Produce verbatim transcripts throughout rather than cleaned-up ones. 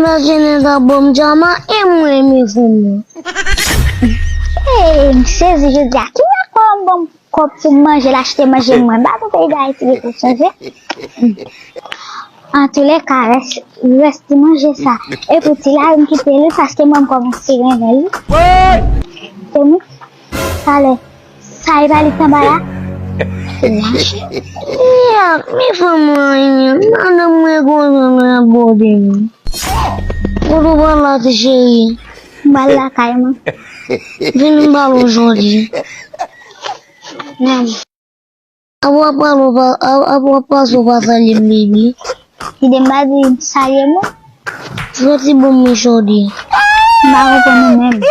Sa Jenèt ap ban m djama e mwen renmen fanm nan. Hey, m sezi jodi a. Ki dakò m ban m kòb pou m manje, l achte manje mwen. M pa konn peyi Dayiti gen pou chanje. Antoulèka, rès, rès ti manje sa. E pou ti la, m kite li paske mwen m kòmanse renmen li. Teni, talè. Sa e pa li k anba la? Lache. Yak, men fanm mwen, madanm mwen kontan nan bòde m. Kote w pral la, ti cheri? M pral lakay mwen. Vin m pale w jodi. Nan. Apre w ap pale w pa, apre w ap pase w pa salye m, baby. Kite m pa di salye m. Fè ti bon mwen jodi. M pa konprann ou menm.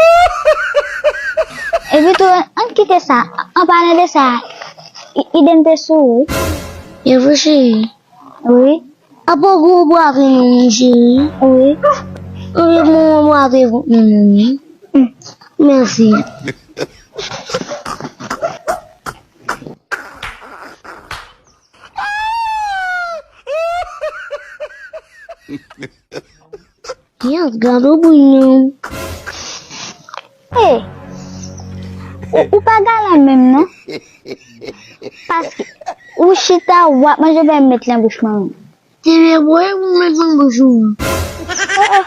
Epi tou, ann kite sa. An palan de sa, i- Iden te sou ou, wi. E vre, cheri? Wi. Apa w gwo bra te non, cheri? Wi. Anpil moman bra te non, non, non. Mèsi. Yas, gade w bouyon. Hey, ou, ou pa galan menm non. Paske ou chita, w ap manje, w pa met lan bouch mwen. Te vle bwè pou met lan bouch ou. Oh, oh.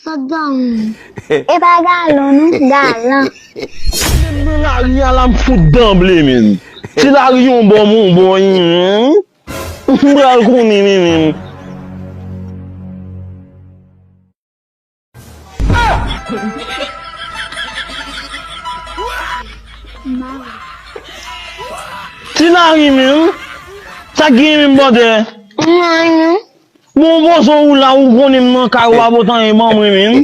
Sa galan. E pa galon non, galan. Menm nan lari a la m fout danble, menm. Ti lari yon bò, m yon bò, yin. M pral konnen, menm, menm. Ti lari, menm. Sa k gen, menm, bòdè? Bon, bòzò ou la, ou konnen m nan kay ou pa pote anyen ban mwen menm.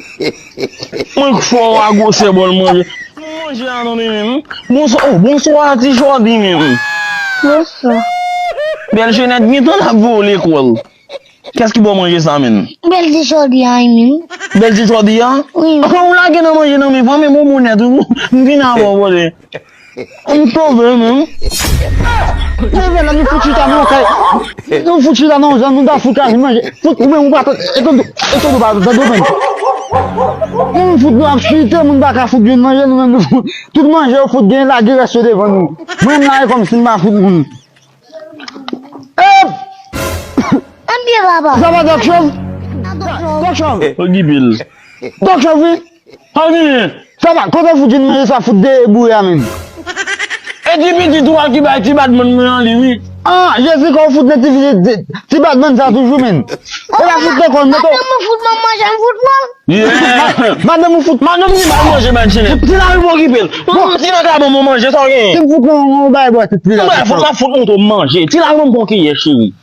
Mwen k fè w a gwosè bòl manje. Manje a tande menm. Bonswa, oh, bonswa ti Jòdi menm. Bonswa. Bèl Jenèt gentan l ap voye w lekòl. Kiyès ki ba w manje sa menm? Bèl ti Jòdi a wi menm. Bèl ti Jòdi a? Wi. Ou lage nan manje nan men fanmi m ou bonèt ou. M vin avè w bòdè. M sove menm. Leve la, nou fout chita nan kay. Nou fout chita nan zòn, nou ta fout kay manje. Fout ou menm ou pa tande. E tande, e tande pa tande menm. Nou fout nou ap chita, moun pa ka fout jwenn manje, nou menm nou fout. Tout manje yo fout gen lage rès yo devan nou. Mwen menm la e kòmsi m pa fout moun. Ep! Ann byen papa. Sa pa Dòk Chòv? Dòk Chòv. Dòk Chòv. Dòk Chòv wi. Sa w genyen? Sa va, kote w fout jwenn manje sa fout deboure a menm? E ti pitit ou a ki bay ti batman mwen an li wi. Ah, Jezika w fout nan ti, ti, ti batman sa toujou menm. E pa fout nan kò l, mete w. Madanm mwen fout mwen manje, m fout mwen. Yeah. Madanm ou fout. Madanm li bay manje, bay chenèt. Ti lari pou okipe l. Ti nan ka ban mwen manje, sa w genyen? Si m fout mwen, mwen bay bò ti lari. Mwen fout, m ap fout mwen tou manje. Ti lari ban m pon kiyè, cheri.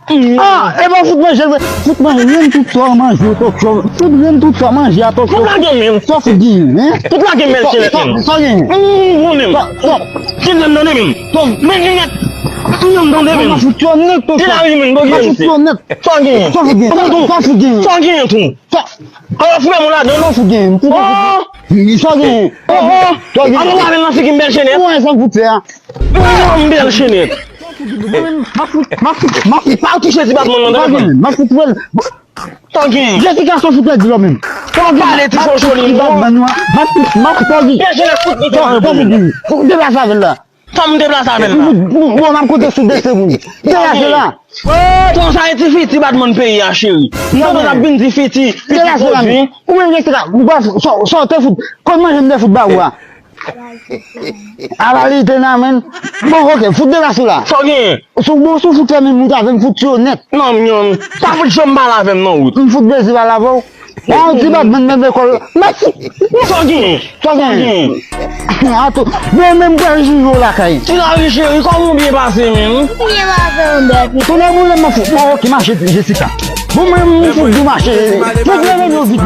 Ah, e pa fout manje, fout manje, renn tout sa w manje, Dòk Chòv. Fout renn tout sa w manje a, Dòk Chòv. Fout lage m, men. Sa fout di, hein? Fout lage m, bèl chenèt, men. Sa gen? Ou konnen m. Sa, sa. Ti renn tande, men. Sa. Men chenèt. Ti renn tande, men. Sa fout yo nèt, Dòk Chòv. Ti lari, men, bon, sa fout yo nèt. Sa gen? Sa fout gen? Sa fout gen? Sa gen tou? Sa. Ala frè m ladan, non? Sa fout gen? Sa gen? Oh! Sa gen? Oh, oh! Sa gen? Ala w avè l nan figi m, bèl chenèt. Ou wè sa m fout fè a? Ou wè m bèl chenèt. M ap fout, m ap fout, m ap fout, m ap fout. Pa touche ti batman nan, tande. M ap fout fè l. Tangi. Jessica, sa w fout fè di lò menm. Tangi. Pale ti fò joli, non. M ap fout, m ap fout, Tangi. Bèl chenèt fout li. Tangi. Deplase avè l la. Fò m deplase avè l la. Bon, m ap konte sou de segonn. Deplase la. Konsa e ti fi, ti batman peyi a, cheri. Konsa n ap vin di fi, ti, ti pwodui. Ou menm Jessica, ou pa sa, sa w te fout. Kòm manje m te fout ba ou a. Ala li te nan men. Bon, ok, fout deplase la. Sa w genyen? Sou bon, sou fout fè menm, ou ta fè m fout yo nèt. Non, myon. Pa fout janm pale avè m nan wout. M fout bezi pale avè w. Bon, ti batman menm lekòl. Mèsi. Sa w genyen? Sa w genyen? Ato, bon, menm pral jije w lakay. Ti lari cheri, kòman w byen pase menm? Byen pase, yon bèl. Tounen boule m fout. Bon, ok, mache, Jessica. Bon, mwen, m fout di mache. Fout leve nou vit.